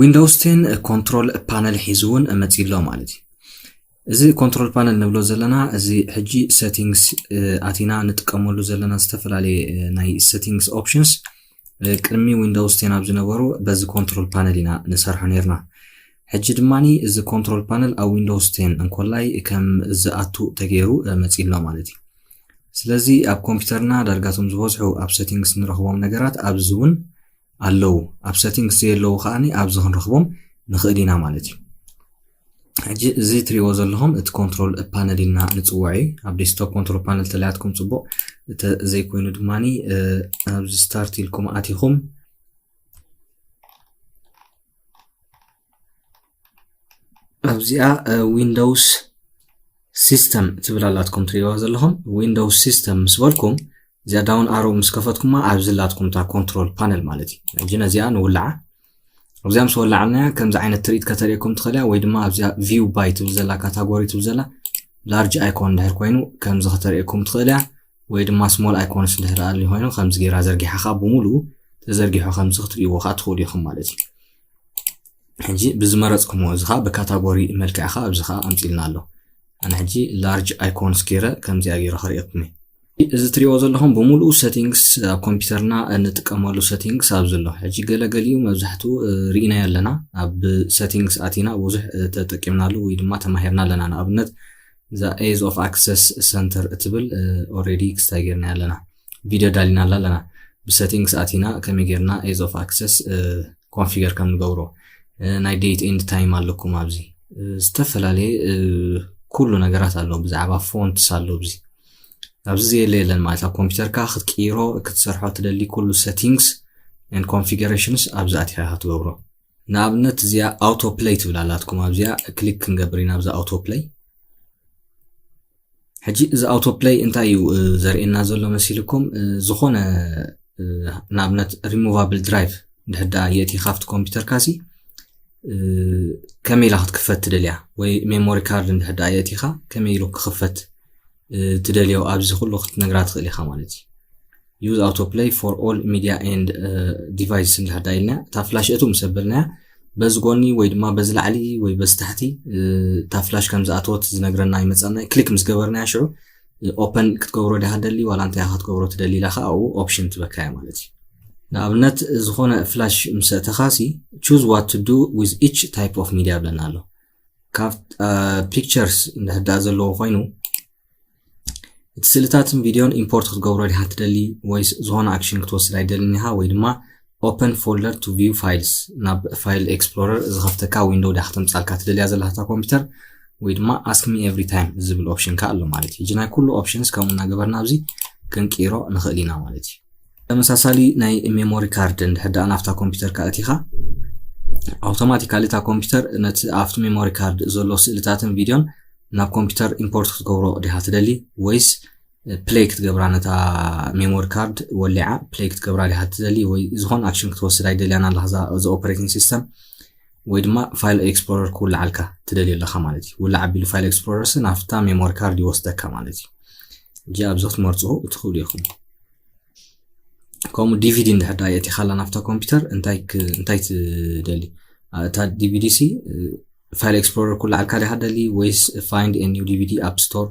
Windows ten control panel ሒዙ እውን መፂእ ኣሎ ማለት እዩ። እዚ control panel ንብሎ ዘለና፣ እዚ ሕጂ settings ኣቲና ንጥቀመሉ ዘለና ዝተፈላለየ ናይ settings options ቅድሚ Windows ten ኣብ ዝነበሩ በዚ control panel ኢና ንሰርሖ ነርና። ሕጂ ድማ እዚ control panel ኣብ Windows ten እንኮላይ ከም ዝኣቱ ተገይሩ መፂእ ኣሎ ማለት እዩ። ስለዚ ኣብ ኮምፒውተርና ዳርጋቶም ዝበዝሑ ኣብ settings ንረኽቦም ነገራት ኣብዚ እውን ኣለዉ። ኣብ settings ዘየለዉ ከኣ ኣብዚ ክንረኽቦም ንኽእል ኢና ማለት እዩ። ሕጂ እዚ ትሪእዎ ዘለኹም እቲ control panel ኢልና ንፅውዖ እዩ። ኣብ desktop control panel ተለያትኩም ፅቡቕ፣ እንተ ዘይኮይኑ ድማ ኣብዚ start ኢልኩም ኣቲኹም ኣብዚኣ Windows system ትብል ኣላትኩም ትሪእዋ ዘለኹም። Windows system ምስ በልኩም እዚኣ down arrow ምስ ከፈትኩማ ኣብዚ ኣላትኩም እታ control panel ማለት እዩ። ሕጂ ነዚኣ ንውልዓ። ኣብዚኣ ምስ ወላዕናያ ከምዚ ዓይነት ትርኢት ከተርእየኩም ትኽእል እያ፣ ወይ ድማ ኣብዚኣ view by ትብል ዘላ category ትብል ዘላ large icon እንድሕር ኮይኑ ከምዚ ከተርእየኩም ትኽእል እያ፣ ወይ ድማ small icons እንድሕር ኣልዩ ኮይኑ ከምዚ ጌራ ዘርጊሓ ከዓ ብምሉኡ ተዘርጊሑ ከምዚ ክትርእይዎ ከዓ ትኽእሉ ኢኹም ማለት እዩ። ሕጂ ብዝመረፅኩምዎ እዚ ከዓ ብካታጎሪ መልክዕ ከዓ ኣብዚ ከዓ ኣምፂልና ኣሎ። ኣነ ሕጂ large icons ገይረ ከምዚኣ ገይረ ከርእየኩም እየ። እዚ ትሪእዎ ዘለኹም ብምሉኡ settings ኣብ ኮምፒውተርና እንጥቀመሉ settings ኣብዚ ኣሎ። ሕጂ ገለገሊኡ መብዛሕትኡ ርኢናዮ ኣለና፣ ኣብ settings ኣቲና ብዙሕ ተጠቂምናሉ ወይ ድማ ተማሂርና ኣለና። ንኣብነት እዛ ease of access center እትብል already ክስታይ ጌርና ኣለና፣ ቪድዮ ዳሊናላ ኣለና። ብ settings ኣቲና ከመይ ጌርና ease of access configure ከም ንገብሮ፣ ናይ date and time ኣለኩም ኣብዚ ዝተፈላለየ ኩሉ ነገራት ኣሎ። ብዛዕባ fonts ኣሎ ኣብዚ። ኣብዚ ዘየለ የለን ማለት ኣብ ኮምፒውተርካ ክትቅይሮ ክትሰርሖ ትደሊ ኩሉ settings and configurations ኣብዚ ኣቲኻ ክትገብሮ። ንኣብነት እዚኣ auto play ትብል ኣላትኩም ኣብዚኣ click ክንገብር ኢና ኣብዚ auto play። ሕጂ እዚ auto play እንታይ እዩ ዘርእየና ዘሎ መሲልኩም? ዝኾነ ንኣብነት removable drive እንድሕር ደኣ የእቲኻ ኣብቲ ኮምፒውተርካ ሲ ከመይ ኢላ ክትክፈት ትደልያ ወይ memory card እንድሕር ደኣ የእቲኻ ከመይ ኢሉ ክኽፈት ትደልዮ ኣብዚ ኩሉ ክትነግራ ትኽእል ኢኻ ማለት እዩ። Use auto play for all media and device እንድሕር ደኣ ኢልና እታ flash እቱ ምስ ኣበልናያ በዚ ጎኒ ወይ ድማ በዚ ላዕሊ ወይ በዚ ታሕቲ እታ flash ከም ዝኣተወት ዝነግረና ይመፀና። click ምስ ገበርናያ ሽዑ open ክትገብሮ ዲኻ ትደሊ ዋላ እንታይ ኢኻ ክትገብሮ ትደሊ ኢላ ከዓ ኣብኡ option ትበካ እያ ማለት እዩ። ንኣብነት ዝኾነ flash ምስ ኣእተኻ ሲ choose what to do with each type of media ብለና ኣሎ። ካብ pictures እንድሕር ደኣ ዘለዎ ኮይኑ እቲ ስእልታትን ቪድዮን import ክትገብሮ ዲኻ ትደሊ ወይስ ዝኾነ action ክትወስድ ኣይደልን ኢኻ ወይ ድማ open folder to view files ናብ file explorer ዝኸፍተካ window ዲኻ ክተምጻልካ ትደልያ ዘለኻ እታ ኮምፒውተር ወይ ድማ ask me every time ዝብል option ከኣ ኣሎ ማለት እዩ። ሕጂ ናይ ኩሉ options ከምኡ እናገበርና ኣብዚ ክንቅይሮ ንኽእል ኢና ማለት እዩ። ተመሳሳሊ ናይ memory card እንድሕር ደኣ ናብታ ኮምፒውተር ከኣ ኣቲኻ automatically እታ ኮምፒውተር ነቲ ኣብቲ memory card ዘሎ ስእልታትን ቪድዮን ናብ ኮምፒውተር import ክትገብሮ ዲኻ ትደሊ ወይስ play ክትገብራ ነታ memory card ወሊዓ play ክትገብራ ዲኻ ትደሊ ወይ ዝኾነ action ክትወስድ ኣይደልያን ኣለኻ እዛ operating system ወይ ድማ file explorer ክውልዓልካ ትደልዮ ኣለኻ ማለት እዩ። ውላዕ ኣቢሉ file explorer ሲ ናብታ memory card ይወስደካ ማለት እዩ። ሕጂ ኣብዚ ክትመርፅኹ ትኽእሉ ኢኹም። ከምኡ DVD እንድሕር ደኣ የእቲኻ ኣላ ናብታ ኮምፒውተር እንታይ ትደሊ? እታ DVD ሲ file explorer ክውልዓልካ ዲኻ ትደሊ ወይስ find a new DVD app store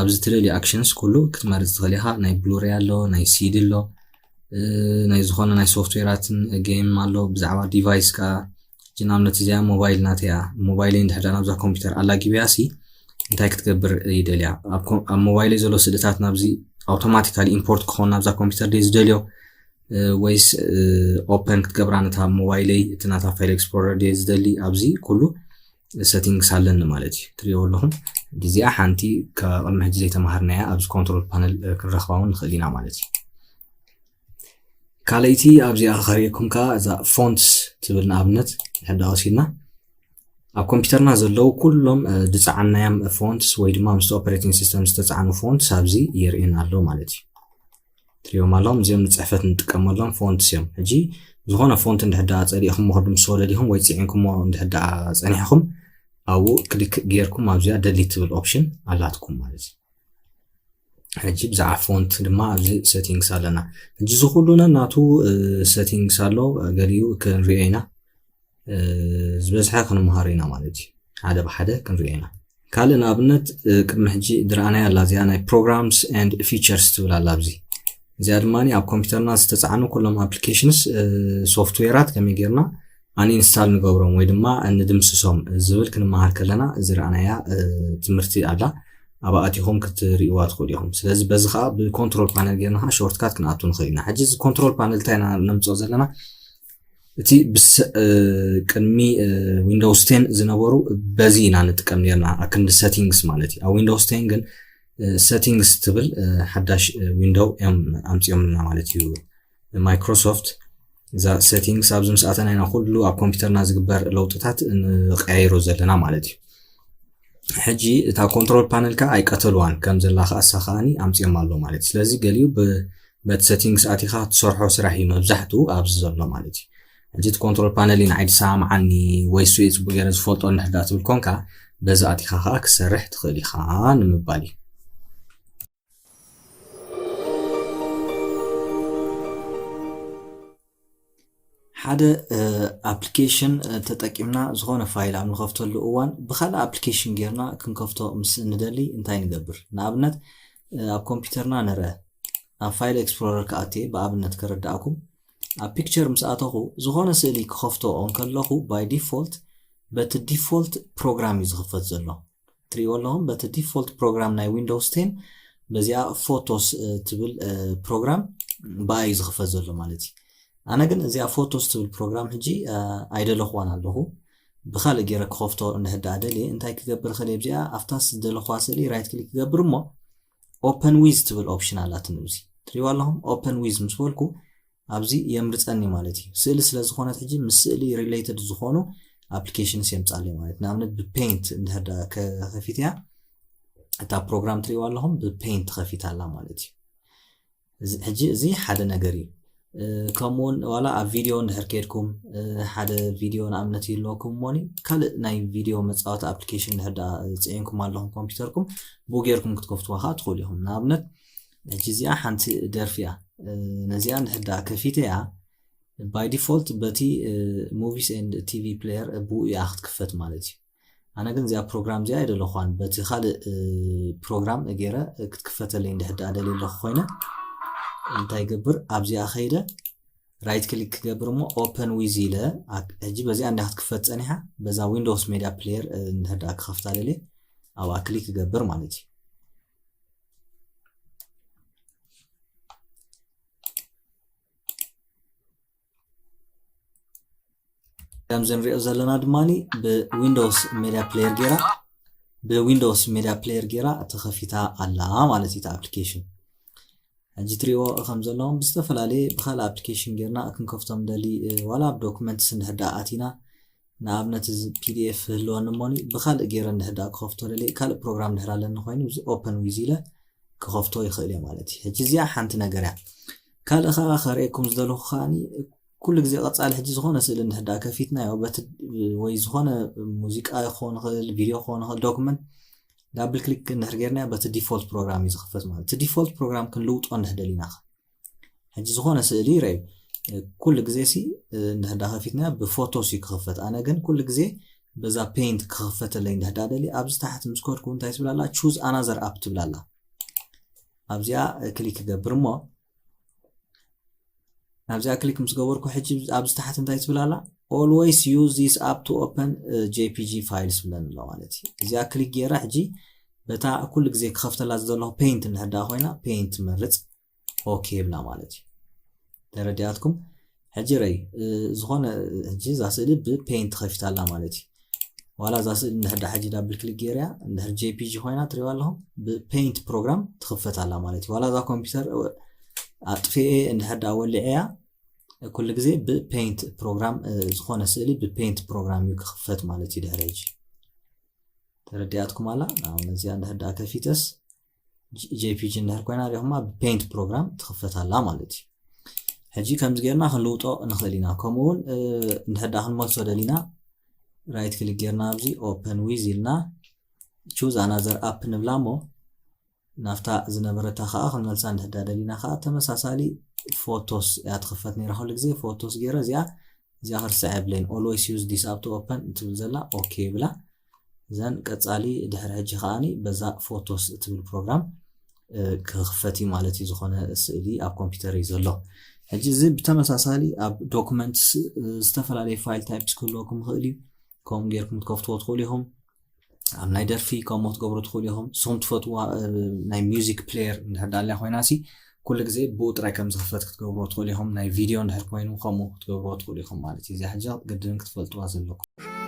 ኣብዚ ትደልዮ actions ኩሉ ክትመርፅ ትኽእል ኢኻ። ናይ Blu-ray ኣሎ፣ ናይ CD ኣሎ፣ ናይ ዝኾነ ናይ software ኣትን game ኣሎ። ብዛዕባ device ከኣ ሕጂ ንኣብነት እዚኣ mobile ናተይ እያ። Mobile ይ እንድሕር ደኣ ናብዛ ኮምፒውተር ኣላጊበያ ሲ እንታይ ክትገብር ይደልያ? ኣብ mobile ይ ዘሎ ስእልታት ናብዚ automatically import ክኾን ናብዛ ኮምፒውተር ድየ ዝደልዮ ወይስ open ክትገብራ ነታ mobile ይ እቲ ናታ file explorer ድየ ዝደሊ? ኣብዚ ኩሉ settings ኣለኒ ማለት እዩ። ትሪእዎ ኣለኹም እዚኣ ሓንቲ ካብ ቅድሚ ሕጂ ዘይተማሃርናያ ኣብዚ control panel ክንረኽባ እውን ንኽእል ኢና ማለት እዩ። ካልኣይቲ ኣብዚኣ ከርእየኩም ከኣ እዛ fonts ትብል ንኣብነት ሕዳ ወሲድና ኣብ ኮምፒውተርና ዘለዉ ኩሎም ዝፀዓናዮም fonts ወይ ድማ ምስቲ operating system ዝተፀዓኑ fonts ኣብዚ የርእየና ኣሎ ማለት እዩ። ትሪኦም ኣለኹም እዚኦም ንፅሕፈት ንጥቀመሎም fonts እዮም። ሕጂ ዝኾነ font እንድሕር ደኣ ፀሊእኹሞ ክድምስዎ ደሊኹም ወይ ፅዒንኩሞ እንድሕር ደኣ ፀኒሕኹም ኣብኡ click ጌርኩም ኣብዚኣ delete ትብል option ኣላትኩም ማለት እዩ። ሕጂ ብዛዕባ font ድማ ኣብዚ settings ኣለና። ሕጂ እዚ ኩሉ ነናቱ settings ኣሎ፣ ገሊኡ ክንሪኦ ኢና። ዝበዝሐ ክንመሃር ኢና ማለት እዩ። ሓደ ብሓደ ክንሪኦ ኢና። ካልእ ንኣብነት ቅድሚ ሕጂ ዝረኣናያ ኣላ፣ እዚኣ ናይ programs and features ትብል ኣላ ኣብዚ። እዚኣ ድማ ኣብ ኮምፒውተርና ዝተፃዕኑ ኩሎም applications፣ softwareኣት ከመይ ጌርና uninstall ንገብሮም ወይ ድማ ንድምስሶም ዝብል ክንመሃር ከለና ዝረኣናያ ትምህርቲ ኣላ። ኣብኣ ኣቲኹም ክትርእይዋ ትኽእሉ ኢኹም። ስለዚ በዚ ከዓ ብ control panel ጌርና ከዓ shortcut ክንኣቱ ንኽእል ኢና። ሕጂ እዚ control panel እንታይ ኢና ነምፅኦ ዘለና? እቲ ቅድሚ Windows ten ዝነበሩ በዚ ኢና ንጥቀም ኔርና፣ ኣክንዲ settings ማለት እዩ። ኣብ Windows ten ግን settings ትብል ሓዳሽ window እዮም ኣምፂኦምልና ማለት እዩ Microsoft። እዛ settings ኣብዚ ምስ ኣተና ኢና ኩሉ ኣብ ኮምፒውተርና ዝግበር ለውጥታት ንቀያይሮ ዘለና ማለት እዩ። ሕጂ እታ control panel ከዓ ኣይቀተልዋን ከም ዘላ ከዓ እሳ ከዓኒ ኣምፂኦም ኣሎ ማለት እዩ። ስለዚ ገሊኡ በቲ settings ኣቲኻ ትሰርሖ ስራሕ እዩ መብዛሕትኡ ኣብዚ ዘሎ ማለት እዩ። ሕጂ እቲ control panel ንዓይ ድሰማምዓኒ ወይ እሱ እየ ፅቡቅ ገይረ ዝፈልጦ እንድሕር ደኣ ትብል ኮንካ በዚ ኣቲኻ ከዓ ክሰርሕ ትኽእል ኢኻ ንምባል እዩ። ሓደ application ተጠቂምና ዝኾነ file ኣብ ንኸፍተሉ እዋን ብካልእ application ጌርና ክንከፍቶ ምስ እንደሊ እንታይ ንገብር? ንኣብነት ኣብ ኮምፒውተርና ንርአ። ኣብ file explorer ክኣትየ ብኣብነት ከረዳእኩም። ኣብ picture ምስ ኣተኹ ዝኾነ ስእሊ ክኸፍቶ እንከለኹ by default በቲ default program እዩ ዝኽፈት ዘሎ። ትሪእዎ ኣለኹም በቲ default program ናይ Windows ten በዚኣ Photos ትብል program ብኣ እዩ ዝኽፈት ዘሎ ማለት እዩ። ኣነ ግን እዚኣ Photos ትብል program ሕጂ ኣይደለኹዋን ኣለኹ። ብኻልእ ገይረ ክኸፍቶ እንድሕር ደኣ ደልየ እንታይ ክገብር ኽእል እየ? ኣብዚኣ ኣብታ ዝደለኹዋ ስእሊ right click ክገብር እሞ open with ትብል option ኣላትኒ። እዚ ትሪእዋ ኣለኹም open with ምስ በልኩ ኣብዚ የምርፀኒ ማለት እዩ። ስእሊ ስለ ዝኾነት ሕጂ ምስ ስእሊ related ዝኾኑ applications የምፃለይ ማለት እዩ። ንኣብነት ብ Paint እንድሕር ደኣ ከፊት እያ እታ program ትሪእዋ ኣለኹም ብ Paint ከፊት ኣላ ማለት እዩ። ሕጂ እዚ ሓደ ነገር እዩ። ከምኡውን ዋላ ኣብ ቪድዮ እንድሕር ከድኩም ሓደ ቪድዮ ንኣብነት ይህልወኩም እሞኒ ካልእ ናይ ቪድዮ መፃወቲ application እንድሕር ደኣ ፅዒንኩም ኣለኹም ኮምፒውተርኩም ብኡ ጌርኩም ክትከፍትዋ ከዓ ትኽእሉ ኢኹም። ንኣብነት ሕጂ እዚኣ ሓንቲ ደርፊ እያ። ነዚኣ እንድሕር ደኣ ከፊተ እያ by default በቲ movies and TV player ብኡ እያ ክትክፈት ማለት እዩ። ኣነ ግን እዚኣ program እዚኣ ኣይደለኳን በቲ ካልእ program ገይረ ክትክፈተለይ እንድሕር ደኣ ደልየ ኣለኹ ኮይነ እንታይ ይገብር ኣብዚኣ ከይደ right click ክገብር እሞ open with ኢለ ሕጂ በዚኣ እንዳ ክትክፈት ፀኒሓ በዛ Windows Media Player እንድሕር ደኣ ክኸፍታ ደልየ ኣብኣ click ክገብር ማለት እዩ። ከምዚ ንሪኦ ዘለና ድማ ብ Windows Media Player ጌራ ብ Windows Media Player ጌራ ተኸፊታ ኣላ ማለት እዩ application። ሕጂ ትሪእዎ ከም ዘለኹም ብዝተፈላለየ ብካልእ application ጌርና ክንከፍቶም ደሊ ዋላ ኣብ documents እንድሕር ደኣ ኣቲና ንኣብነት እዚ PDF ህልወኒ እሞኒ ብካልእ ገይረ እንድሕር ደኣ ክኸፍቶ ደሊ ካልእ program እንድሕር ኣለኒ ኮይኑ እዚ open with ኢለ ክኸፍቶ ይኽእል እየ ማለት እዩ። ሕጂ እዚኣ ሓንቲ ነገር እያ። ካልእ ከዓ ከርእየኩም ዝደለኹ ከዓኒ ኩሉ ግዜ ቀፃሊ ሕጂ ዝኾነ ስእሊ እንድሕር ደኣ ከፊትናዮ በቲ ወይ ዝኾነ ሙዚቃ ክኸውን ይኽእል ቪድዮ ክኸውን ይኽእል document double click እንድሕር ጌርናዮ በቲ default program እዩ ዝኽፈት ማለት እቲ default program ክንልውጦ እንድሕር ደሊና ሕጂ ዝኾነ ስእሊ ይረዩ ኩሉ ግዜ ሲ እንድሕር ደኣ ከፊትናዮ ብ Photos እዩ ክኽፈት ኣነ ግን ኩሉ ግዜ በዛ Paint ክኽፈተለይ እንድሕር ደኣ ደሊ ኣብዚ ታሕቲ ምስ ከድኩ እንታይ ትብል ኣላ choose another app ትብል ኣላ ኣብዚኣ click ክገብር እሞ ናብዚኣ click ምስ ገበርኩ ሕጂ ኣብዚ ታሕቲ እንታይ ትብል ኣላ always use this app to open jpg files ብለኒ ኣሎ ማለት እዩ እዚኣ click ገይረ ሕጂ በታ ኩሉ ግዜ ክኸፍተላ ዝደለኹ Paint እንድሕር ደኣ ኮይና Paint ትመርፅ okay ይብላ ማለት እዩ ተረዲኣትኩም ሕጂ ረይ ዝኾነ ሕጂ እዛ ስእሊ ብ Paint ተኸፊታ ኣላ ማለት እዩ ዋላ እዛ ስእሊ እንድሕር ደኣ ሕጂ double click ገይረያ እንድሕር jpg ኮይና ትሪእዋ ኣለኹም ብ Paint program ትኽፈት ኣላ ማለት እዩ ዋላ እዛ ኮምፒውተር ኣጥፊኤ እንድሕር ደኣ ወሊዐያ ኩሉ ግዜ ብ Paint program ዝኾነ ስእሊ ብ Paint program እዩ ክኽፈት ማለት እዩ ድሕሪ ሕጂ ተረዲኣትኩም ኣላ ኣሁን እዚኣ እንድሕር ደኣ ከፊተስ jpg እንድሕር ኮይና ሪኹማ ብ Paint program ትኽፈት ኣላ ማለት እዩ ሕጂ ከምዚ ጌርና ክንልውጦ ንኽእል ኢና ከምኡ እውን እንድሕር ደኣ ክንመልሶ ደሊና right click ጌርና ኣብዚ open with ኢልና choose another app ንብላ እሞ ናብታ ዝነበረታ ከዓ ክንመልሳ እንድሕር ደኣ ደሊና ከዓ ተመሳሳሊ Photos እያ ትኽፈት ነይራ ኩሉ ግዜ Photos ገይረ እዚኣ እዚኣ ክርስዕ የብለይን። Always use this app to open እትብል ዘላ ኦኬ ብላ። ዘን ቀጻሊ ድሕሪ ሕጂ ከዓኒ በዛ ፎቶስ እትብል ፕሮግራም ክኽፈት እዩ ማለት እዩ። ዝኾነ ስእሊ ኣብ ኮምፒውተር እዩ ዘሎ። ሕጂ እዚ ብተመሳሳሊ ኣብ ዶክመንትስ ዝተፈላለዩ ፋይል ታይፕስ ክህልወኩም ይኽእል እዩ። ከምኡ ጌርኩም ክትከፍትዎ ትኽእሉ ኢኹም። ኣብ ናይ ደርፊ ከምኡ ክትገብሩ ትኽእሉ ኢኹም። ንስኹም ትፈትዋ ናይ ሚውዚክ ፕሌየር እንድሕር ዳልያ ኮይና ሲ ኩሉ ግዜ ብኡ ጥራይ ከም ዝኽፈት ክትገብርዎ ትኽእሉ ኢኹም። ናይ ቪድዮ እንድሕር ኮይኑ ከምኡ ክትገብርዎ ትኽእሉ ኢኹም ማለት እዩ። እዚኣ ሕጂ ግድን ክትፈልጥዋ ዘለኩም።